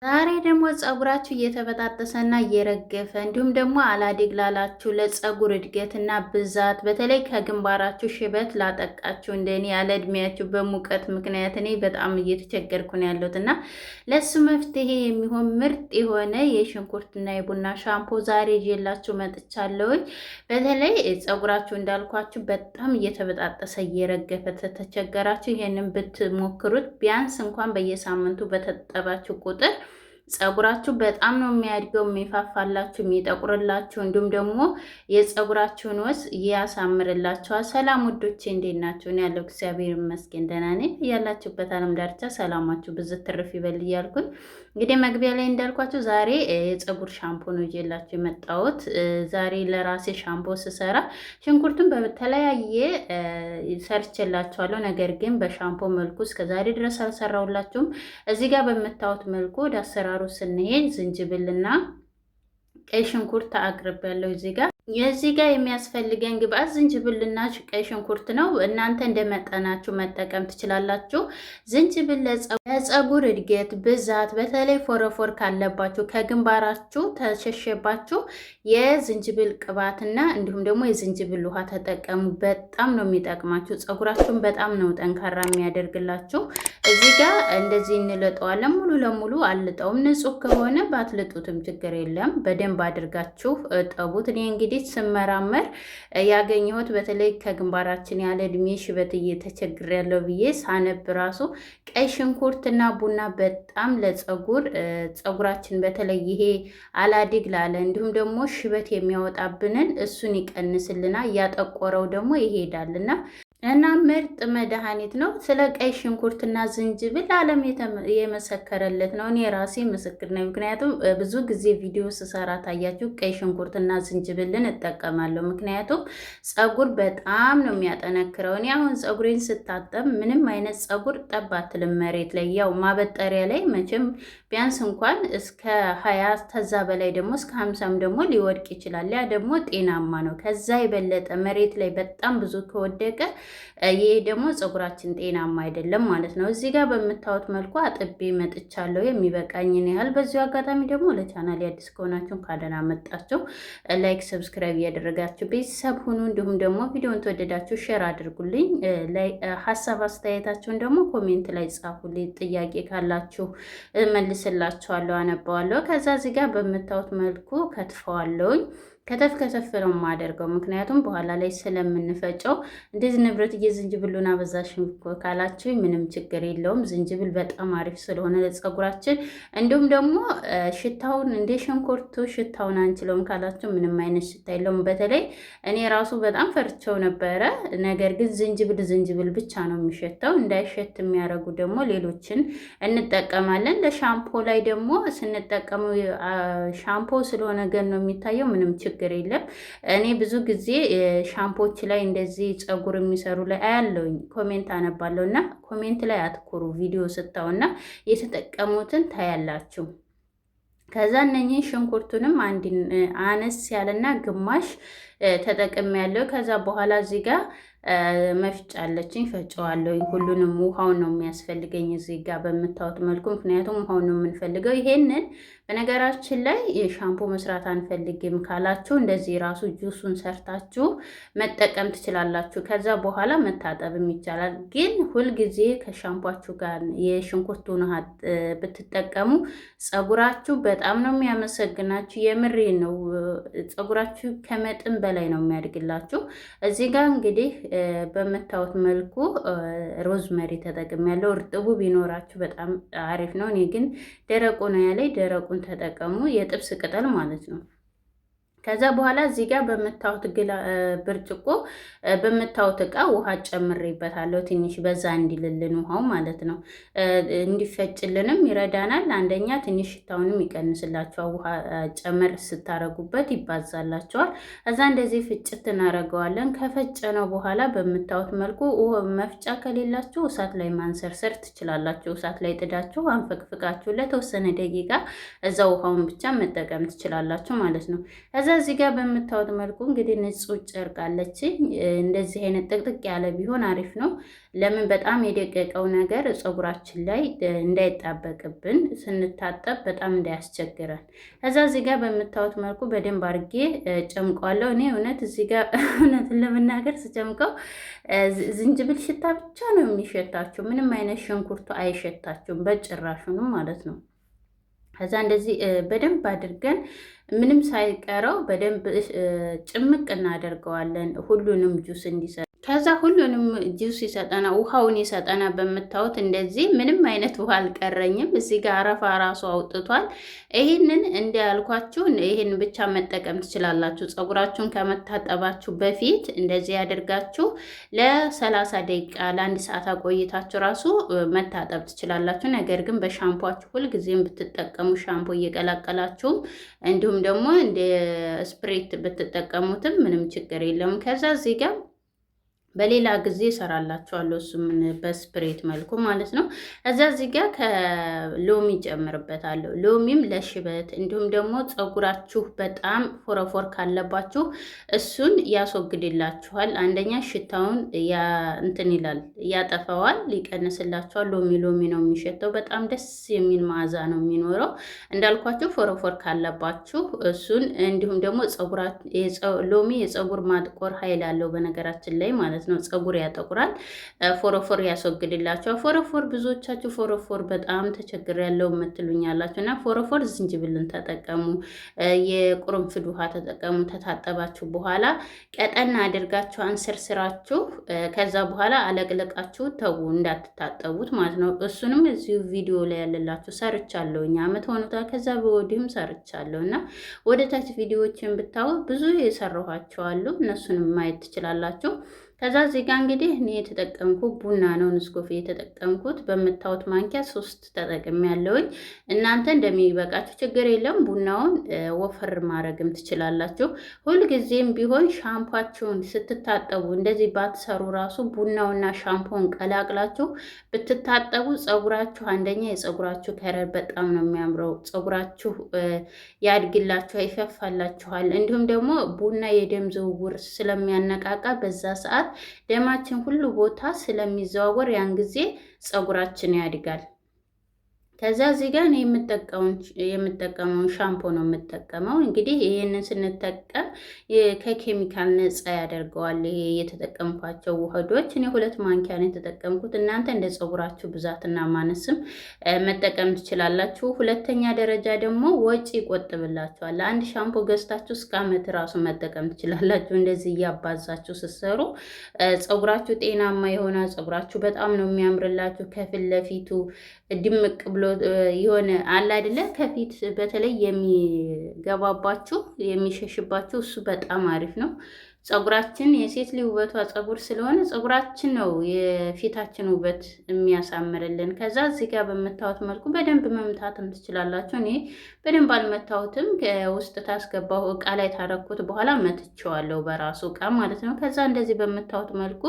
ዛሬ ደግሞ ፀጉራችሁ እየተበጣጠሰና እየረገፈ እንዲሁም ደግሞ አላድግ ላላችሁ ለፀጉር እድገትና ብዛት በተለይ ከግንባራችሁ ሽበት ላጠቃችሁ እንደኔ ያለ እድሜያችሁ በሙቀት ምክንያት እኔ በጣም እየተቸገርኩ ነው ያለሁት እና ለሱ መፍትሄ የሚሆን ምርጥ የሆነ የሽንኩርትና የቡና ሻምፖ ዛሬ ይዤላችሁ መጥቻለሁኝ። በተለይ ፀጉራችሁ እንዳልኳችሁ በጣም እየተበጣጠሰ እየረገፈ ተቸገራችሁ፣ ይሄንን ብትሞክሩት ቢያንስ እንኳን በየሳምንቱ በተጠባችሁ ቁጥር ፀጉራችሁ በጣም ነው የሚያድገው፣ የሚፋፋላችሁ፣ የሚጠቁርላችሁ እንዲሁም ደግሞ የፀጉራችሁን ወዝ ያሳምርላችኋል። ሰላም ውዶቼ፣ እንዴት ናችሁ? እኔ ያለው እግዚአብሔር ይመስገን ደህና ነኝ። ያላችሁበት ዓለም ዳርቻ ሰላማችሁ ብዝት ትርፍ ይበል እያልኩኝ እንግዲህ መግቢያ ላይ እንዳልኳችሁ ዛሬ የፀጉር ሻምፖ ነው ይዤላችሁ የመጣሁት። ዛሬ ለራሴ ሻምፖ ስሰራ ሽንኩርቱን በተለያየ ሰርቼላችኋለሁ። ነገር ግን በሻምፖ መልኩ እስከዛሬ ድረስ አልሰራሁላችሁም። እዚህ ጋር በምታዩት መልኩ ወደ አሰራሩ ስንሄድ ዝንጅብልና ቀይ ሽንኩርት አቅርቤያለሁ እዚህ ጋር የዚህ ጋር የሚያስፈልገን ግብአት ዝንጅብልና ቀይ ሽንኩርት ነው። እናንተ እንደመጠናችሁ መጠቀም ትችላላችሁ። ዝንጅብል ለፀጉር እድገት ብዛት፣ በተለይ ፎረፎር ካለባችሁ ከግንባራችሁ ተሸሸባችሁ የዝንጅብል ቅባትና እንዲሁም ደግሞ የዝንጅብል ውሃ ተጠቀሙ። በጣም ነው የሚጠቅማችሁ። ፀጉራችሁን በጣም ነው ጠንካራ የሚያደርግላችሁ። እዚህ ጋር እንደዚህ እንለጠዋለን። ሙሉ ለሙሉ አልጠውም። ንጹህ ከሆነ ባትልጡትም ችግር የለም። በደንብ አድርጋችሁ እጠቡት። እኔ እንግዲህ ስመራመር ያገኘሁት በተለይ ከግንባራችን ያለ እድሜ ሽበት እየተቸግር ያለው ብዬ ሳነብ ራሱ ቀይ ሽንኩርትና ቡና በጣም ለፀጉር ፀጉራችን በተለይ ይሄ አላድግ ላለ እንዲሁም ደግሞ ሽበት የሚያወጣብንን እሱን ይቀንስልና እያጠቆረው ደግሞ ይሄዳልና እና ምርጥ መድኃኒት ነው። ስለ ቀይ ሽንኩርትና ዝንጅብል ዓለም የመሰከረለት ነው። እኔ ራሴ ምስክር ነኝ። ምክንያቱም ብዙ ጊዜ ቪዲዮ ስሰራ ታያችሁ ቀይ ሽንኩርትና ዝንጅብልን እጠቀማለሁ። ምክንያቱም ፀጉር በጣም ነው የሚያጠነክረው። እኔ አሁን ፀጉሬን ስታጠብ ምንም አይነት ፀጉር ጠብ አትልም መሬት ላይ ያው ማበጠሪያ ላይ መቼም ቢያንስ እንኳን እስከ 20 ከዛ በላይ ደግሞ እስከ 50ም ደግሞ ሊወድቅ ይችላል። ያ ደግሞ ጤናማ ነው። ከዛ የበለጠ መሬት ላይ በጣም ብዙ ከወደቀ ይሄ ደግሞ ፀጉራችን ጤናማ አይደለም ማለት ነው። እዚህ ጋር በምታዩት መልኩ አጥቤ መጥቻለሁ የሚበቃኝን ያህል። በዚሁ አጋጣሚ ደግሞ ለቻናል አዲስ ከሆናችሁ እንኳን ደህና መጣችሁ። like፣ subscribe እያደረጋችሁ ቤተሰብ ሁኑ። እንዲሁም ደግሞ ቪዲዮን ተወደዳችሁ share አድርጉልኝ። ሀሳብ አስተያየታችሁን ደግሞ comment ላይ ጻፉልኝ። ጥያቄ ካላችሁ መልስላችኋለሁ፣ አነባዋለሁ። ከዛ እዚህ ጋር በምታዩት መልኩ ከትፈዋለሁኝ። ከተፍ ከተፍ ነው የማደርገው፣ ምክንያቱም በኋላ ላይ ስለምንፈጨው። እንደዚህ ንብረት ዝንጅብሉን አበዛሽ ካላችሁ ምንም ችግር የለውም። ዝንጅብል በጣም አሪፍ ስለሆነ ለፀጉራችን፣ እንዲሁም ደግሞ ሽታውን እንደ ሽንኩርቱ ሽታውን አንችለውም ካላችሁ ምንም አይነት ሽታ የለውም። በተለይ እኔ ራሱ በጣም ፈርቸው ነበረ። ነገር ግን ዝንጅብል ዝንጅብል ብቻ ነው የሚሸተው። እንዳይሸት የሚያደርጉ ደግሞ ሌሎችን እንጠቀማለን። ለሻምፖ ላይ ደግሞ ስንጠቀሙ ሻምፖ ስለሆነ ገን ነው የሚታየው ምንም ችግር የለም። እኔ ብዙ ጊዜ ሻምፖች ላይ እንደዚህ ፀጉር የሚሰሩ ላይ አያለውኝ comment አነባለሁ እና comment ላይ አትኩሩ ቪዲዮ ስታውና የተጠቀሙትን ታያላችሁ። ከዛ እነኝህን ሽንኩርቱንም አንድ አነስ ያለና ግማሽ ተጠቅሜ ያለው። ከዛ በኋላ እዚህ ጋር መፍጫ አለችኝ ፈጨዋለሁ። ሁሉንም ውሃውን ነው የሚያስፈልገኝ እዚህ ጋር በምታዩት መልኩ፣ ምክንያቱም ውሃውን ነው የምንፈልገው። ይሄንን በነገራችን ላይ የሻምፖ መስራት አንፈልግም ካላችሁ እንደዚህ ራሱ ጁሱን ሰርታችሁ መጠቀም ትችላላችሁ። ከዛ በኋላ መታጠብም ይቻላል። ግን ሁልጊዜ ከሻምፖችሁ ጋር የሽንኩርቱን ውሃ ብትጠቀሙ ፀጉራችሁ በጣም ነው የሚያመሰግናችሁ። የምሬ ነው። ፀጉራችሁ ከመጠን በላይ ነው የሚያድግላችሁ። እዚህ ጋር እንግዲህ በምታዩት መልኩ ሮዝመሪ ተጠቅሜያለሁ። እርጥቡ ቢኖራችሁ በጣም አሪፍ ነው። እኔ ግን ደረቁ ነው ያለኝ። ደረቁን ተጠቀሙ፣ የጥብስ ቅጠል ማለት ነው። ከዛ በኋላ እዚህ ጋር በምታዩት ብርጭቆ በምታዩት እቃ ውሃ ጨምሬበታለሁ። ትንሽ በዛ እንዲልልን ውሃው ማለት ነው፣ እንዲፈጭልንም ይረዳናል። አንደኛ ትንሽ ሽታውንም ይቀንስላቸዋል። ውሃ ጨመር ስታረጉበት ይባዛላቸዋል። እዛ እንደዚህ ፍጭት እናረገዋለን። ከፈጨነው በኋላ በምታዩት መልኩ መፍጫ ከሌላችሁ እሳት ላይ ማንሰርሰር ትችላላችሁ። እሳት ላይ ጥዳችሁ አንፈቅፍቃችሁ ለተወሰነ ደቂቃ እዛ ውሃውን ብቻ መጠቀም ትችላላችሁ ማለት ነው። ከዛ እዚህ ጋር በምታዩት መልኩ እንግዲህ ንጹህ ጨርቅ አለችኝ። እንደዚህ አይነት ጥቅጥቅ ያለ ቢሆን አሪፍ ነው። ለምን በጣም የደቀቀው ነገር ፀጉራችን ላይ እንዳይጣበቅብን ስንታጠብ በጣም እንዳያስቸግረን። ከዛ እዚህ ጋር በምታዩት መልኩ በደንብ አድርጌ ጨምቀዋለሁ። እኔ እውነት እዚህ ጋር እውነትን ለመናገር ስጨምቀው ዝንጅብል ሽታ ብቻ ነው የሚሸታችሁ። ምንም አይነት ሽንኩርቱ አይሸታችሁም በጭራሹንም ማለት ነው። ከዛ እንደዚህ በደንብ አድርገን ምንም ሳይቀረው በደንብ ጭምቅ እናደርገዋለን፣ ሁሉንም ጁስ እንዲሰጥ። ከዛ ሁሉንም ጁስ ይሰጠና ውሃውን ይሰጠና። በምታዩት እንደዚህ ምንም አይነት ውሃ አልቀረኝም። እዚህ ጋር አረፋ ራሱ አውጥቷል። ይህንን እንዳልኳችሁ ይህን ብቻ መጠቀም ትችላላችሁ። ፀጉራችሁን ከመታጠባችሁ በፊት እንደዚህ ያደርጋችሁ ለ30 ደቂቃ ለአንድ ሰዓት አቆይታችሁ ራሱ መታጠብ ትችላላችሁ። ነገር ግን በሻምፖችሁ ሁልጊዜም ብትጠቀሙ ሻምፖ እየቀላቀላችሁም እንዲሁም ደግሞ እንደ spray ብትጠቀሙትም ምንም ችግር የለውም። ከዛ እዚህ ጋር በሌላ ጊዜ እሰራላችኋለሁ። እሱም በ spray መልኩ ማለት ነው። እዛ እዚህ ጋር ከሎሚ ጨምርበታለሁ። ሎሚም ለሽበት እንዲሁም ደግሞ ፀጉራችሁ በጣም ፎረፎር ካለባችሁ እሱን ያስወግድላችኋል። አንደኛ ሽታውን እንትን ይላል፣ ያጠፈዋል፣ ይቀንስላችኋል። ሎሚ ሎሚ ነው የሚሸተው። በጣም ደስ የሚል መዓዛ ነው የሚኖረው። እንዳልኳችሁ ፎረፎር ካለባችሁ እሱን እንዲሁም ደግሞ ሎሚ የፀጉር ማጥቆር ኃይል አለው በነገራችን ላይ ማለት ነው። ፀጉር ያጠቁራል፣ ፎረፎር ያስወግድላቸዋል። ፎረፎር ብዙዎቻችሁ ፎረፎር በጣም ተቸግሬያለሁ የምትሉኝ አላችሁ እና ፎረፎር ዝንጅብልን ተጠቀሙ፣ የቅርንፉድ ውሃ ተጠቀሙ። ተታጠባችሁ በኋላ ቀጠና አድርጋችሁ አንሰርስራችሁ ከዛ በኋላ አለቅልቃችሁ ተዉ፣ እንዳትታጠቡት ማለት ነው። እሱንም እዚሁ ቪዲዮ ላይ ያለላችሁ ሰርቻለሁ። አመት ሆኖታል። ከዛ በወዲህም ሰርቻለሁ እና ወደ ታች ቪዲዮዎችን ብታዩ ብዙ የሰራኋቸው አሉ። እነሱንም ማየት ትችላላችሁ። ከዛ እዚህ ጋር እንግዲህ እኔ የተጠቀምኩት ቡና ነው፣ ንስኮፌ የተጠቀምኩት በምታዩት ማንኪያ 3 ተጠቅሜ ያለውኝ። እናንተ እንደሚበቃችሁ ችግር የለም። ቡናውን ወፈር ማድረግም ትችላላችሁ። ሁልጊዜም ቢሆን ሻምፖአችሁን ስትታጠቡ እንደዚህ ባትሰሩ ራሱ ቡናውና ሻምፖን ቀላቅላችሁ ብትታጠቡ ፀጉራችሁ አንደኛ የፀጉራችሁ color በጣም ነው የሚያምረው። ፀጉራችሁ ያድግላችኋል፣ ይፈፋላችኋል። እንዲሁም ደግሞ ቡና የደም ዝውውር ስለሚያነቃቃ በዛ ሰዓት ደማችን ሁሉ ቦታ ስለሚዘዋወር ያን ጊዜ ፀጉራችን ያድጋል። ከዛ እዚህ ጋር እኔ የምጠቀመውን ሻምፖ ነው የምጠቀመው። እንግዲህ ይህንን ስንጠቀም ከኬሚካል ነፃ ያደርገዋል። ይሄ የተጠቀምኳቸው ውህዶች እኔ 2 ማንኪያ ነው የተጠቀምኩት። እናንተ እንደ ፀጉራችሁ ብዛትና ማነስም መጠቀም ትችላላችሁ። ሁለተኛ ደረጃ ደግሞ ወጪ ይቆጥብላችኋል። አንድ ሻምፖ ገዝታችሁ እስከ ዓመት ራሱ መጠቀም ትችላላችሁ። እንደዚህ እያባዛችሁ ስትሰሩ ፀጉራችሁ ጤናማ የሆነ ፀጉራችሁ በጣም ነው የሚያምርላችሁ። ከፊት ለፊቱ ድምቅ ብሎ የሆነ አለ አይደለ? ከፊት በተለይ የሚገባባችሁ የሚሸሽባችሁ እሱ በጣም አሪፍ ነው። ፀጉራችን የሴት ልጅ ውበቷ ፀጉር ስለሆነ ፀጉራችን ነው የፊታችን ውበት የሚያሳምርልን። ከዛ እዚህ ጋር በምታዩት መልኩ በደንብ መምታትም ትችላላችሁ። እኔ በደንብ አልመታሁትም። ከውስጥ ታስገባሁ እቃ ላይ ታረኩት በኋላ መትቼዋለሁ፣ በራሱ እቃ ማለት ነው። ከዛ እንደዚህ በምታዩት መልኩ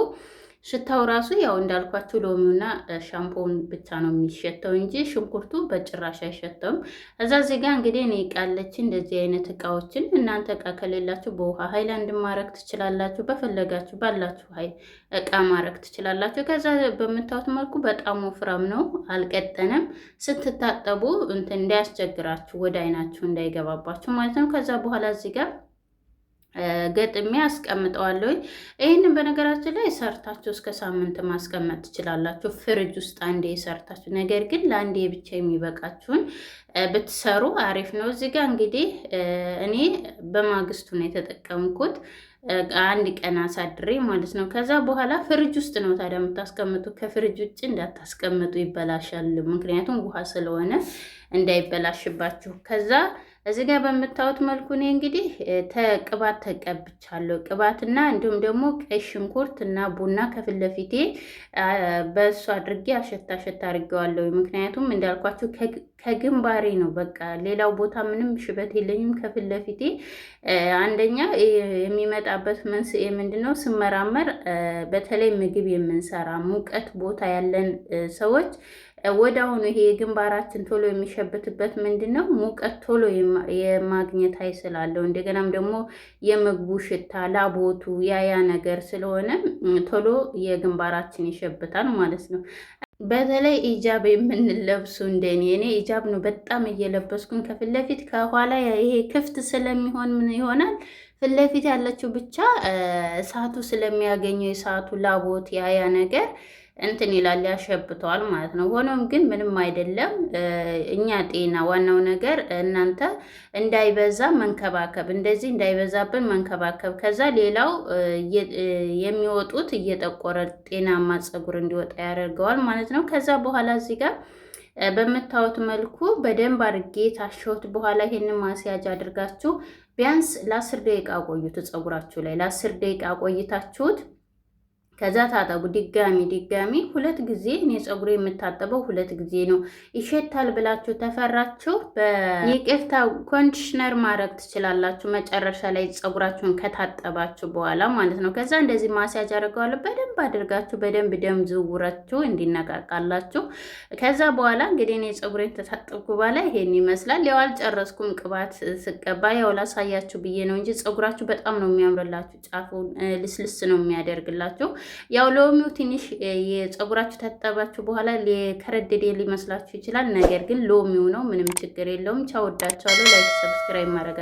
ሽታው ራሱ ያው እንዳልኳችሁ ሎሚውና ሻምፖውን ብቻ ነው የሚሸተው እንጂ ሽንኩርቱ በጭራሽ አይሸተውም። እዛ እዚህ ጋር እንግዲህ እኔ ቃለች እንደዚህ አይነት እቃዎችን እናንተ እቃ ከሌላችሁ በውሃ ሃይላንድ ማድረግ ትችላላችሁ። በፈለጋችሁ ባላችሁ ሀይ እቃ ማድረግ ትችላላችሁ። ከዛ በምታዩት መልኩ በጣም ወፍራም ነው፣ አልቀጠነም። ስትታጠቡ እንትን እንዳያስቸግራችሁ ወደ አይናችሁ እንዳይገባባችሁ ማለት ነው። ከዛ በኋላ እዚህ ጋር ገጥሜ አስቀምጠዋለሁ። ይህንን በነገራችን ላይ ሰርታችሁ እስከ ሳምንት ማስቀመጥ ትችላላችሁ፣ ፍሪጅ ውስጥ አንዴ ሰርታችሁ። ነገር ግን ለአንዴ ብቻ የሚበቃችሁን ብትሰሩ አሪፍ ነው። እዚህ ጋር እንግዲህ እኔ በማግስቱ ነው የተጠቀምኩት፣ አንድ ቀን አሳድሬ ማለት ነው። ከዛ በኋላ ፍሪጅ ውስጥ ነው ታዲያ የምታስቀምጡ። ከፍሪጅ ውጭ እንዳታስቀምጡ ይበላሻል። ምክንያቱም ውሃ ስለሆነ እንዳይበላሽባችሁ። ከዛ እዚህ ጋር በምታዩት መልኩ እኔ እንግዲህ ቅባት ተቀብቻለሁ። ቅባትና እንዲሁም ደግሞ ቀይ ሽንኩርት እና ቡና ከፊት ለፊቴ በእሱ አድርጌ አሸታ አሸታ አድርጌዋለሁ። ምክንያቱም እንዳልኳችሁ ከግንባሬ ነው፣ በቃ ሌላው ቦታ ምንም ሽበት የለኝም። ከፊት ለፊቴ አንደኛ የሚመጣበት መንስኤ ምንድን ነው ስመራመር፣ በተለይ ምግብ የምንሰራ ሙቀት ቦታ ያለን ሰዎች ወዲያውኑ ይሄ የግንባራችን ቶሎ የሚሸብትበት ምንድን ነው? ሙቀት ቶሎ የማግኘት ኃይል ስላለው እንደገናም ደግሞ የምግቡ ሽታ ላቦቱ ያያ ነገር ስለሆነ ቶሎ የግንባራችን ይሸብታል ማለት ነው። በተለይ ኢጃብ የምንለብሱ እንደኔ፣ እኔ ኢጃብ ነው በጣም እየለበስኩኝ፣ ከፊት ለፊት ከኋላ ይሄ ክፍት ስለሚሆን ምን ይሆናል? ፊት ለፊት ያለችው ብቻ እሳቱ ስለሚያገኘው የእሳቱ ላቦት ያያ ነገር እንትን ይላል፣ ያሸብተዋል ማለት ነው። ሆኖም ግን ምንም አይደለም። እኛ ጤና ዋናው ነገር እናንተ እንዳይበዛ መንከባከብ፣ እንደዚህ እንዳይበዛብን መንከባከብ። ከዛ ሌላው የሚወጡት እየጠቆረ ጤናማ ፀጉር እንዲወጣ ያደርገዋል ማለት ነው። ከዛ በኋላ እዚህ ጋር በምታዩት መልኩ በደንብ አድርጌ ታሸሁት በኋላ ይሄንን ማስያጅ አድርጋችሁ ቢያንስ ለ10 ደቂቃ ቆዩት። ፀጉራችሁ ላይ ለ10 ደቂቃ ቆይታችሁት ከዛ ታጠቡ። ድጋሚ ድጋሚ ሁለት ጊዜ፣ እኔ ፀጉሬ የምታጠበው ሁለት ጊዜ ነው። ይሸታል ብላችሁ ተፈራችሁ፣ በይቅርታ conditioner ማድረግ ትችላላችሁ። መጨረሻ ላይ ፀጉራችሁን ከታጠባችሁ በኋላ ማለት ነው። ከዛ እንደዚህ ማስያጅ አድርገዋለሁ። በደንብ አድርጋችሁ በደንብ ደም ዝውውራችሁ እንዲነቃቃላችሁ። ከዛ በኋላ እንግዲህ እኔ ፀጉሬን ተታጠብኩ በኋላ ይሄን ይመስላል። ያው አልጨረስኩም። ቅባት ስቀባ ያው ላሳያችሁ ብዬ ነው እንጂ ፀጉራችሁ በጣም ነው የሚያምርላችሁ። ጫፉን ልስልስ ነው የሚያደርግላችሁ። ያው ሎሚው ትንሽ የፀጉራችሁ ታጠባችሁ በኋላ ከረደደ ሊመስላችሁ ይችላል። ነገር ግን ሎሚው ነው፣ ምንም ችግር የለውም። ቻው፣ ወዳችኋለሁ። Like፣ subscribe ማድረግ